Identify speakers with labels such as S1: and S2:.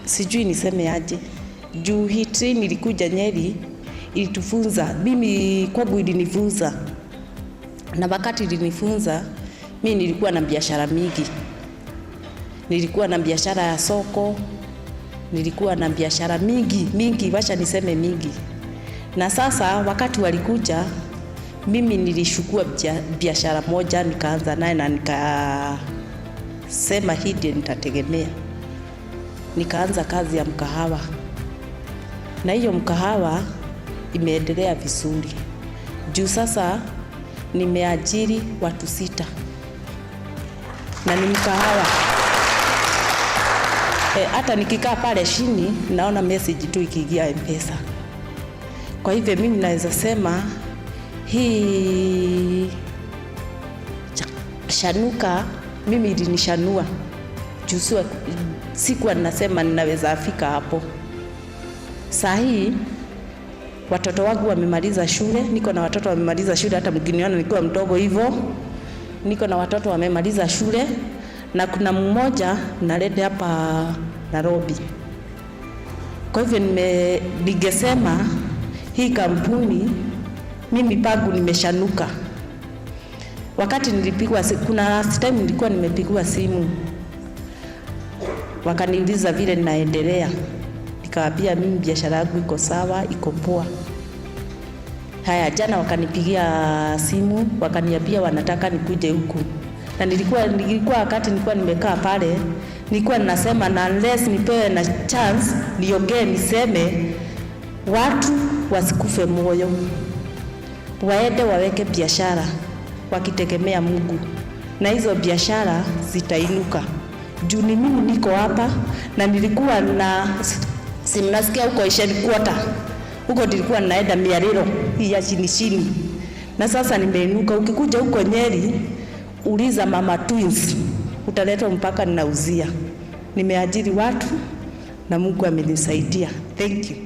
S1: Sijui niseme aje juu hii train ilikuja Nyeri ilitufunza, mimi kwangu ilinifunza, na wakati ilinifunza mi nilikuwa na biashara mingi. Nilikuwa na biashara ya soko, nilikuwa na biashara mingi mingi, wacha niseme mingi. Na sasa wakati walikuja, mimi nilishukua biashara moja nikaanza naye na nikasema hii ndio nitategemea. Nikaanza kazi ya mkahawa, na hiyo mkahawa imeendelea vizuri juu sasa nimeajiri watu sita na ni mkahawa. Hata nikikaa pale chini naona message tu ikiingia M-Pesa. Kwa hivyo mimi naweza sema hii Shanuka mimi ilinishanua juu sikuwa ninasema ninaweza afika hapo. Saa hii watoto wangu wamemaliza shule, niko na watoto wamemaliza shule, hata mkiniona nikiwa mdogo hivyo, niko na watoto wamemaliza shule na kuna mmoja nalete hapa Nairobi. Kwa hivyo ningesema hii kampuni mimi pangu nimeshanuka. Wakati nilipigwa, kuna last time nilikuwa nimepigiwa simu, wakaniuliza vile ninaendelea, nikawaambia mimi biashara yangu iko sawa, iko poa. Haya, jana wakanipigia simu wakaniambia wanataka nikuje huku, na nilikuwa wakati nilikuwa nimekaa pale, nilikuwa ninasema na unless nipewe na chance niongee niseme, watu wasikufe moyo, waende waweke biashara wakitegemea Mungu, na hizo biashara zitainuka. Juu ni mimi niko hapa na nilikuwa na si mnasikia huko Asian Quarter, huko nilikuwa naenda miariro hii ya chini chini, na sasa nimeinuka. Ukikuja huko Nyeri uliza Mama Twins, utaletwa mpaka ninauzia. Nimeajiri watu na Mungu amenisaidia. Thank you.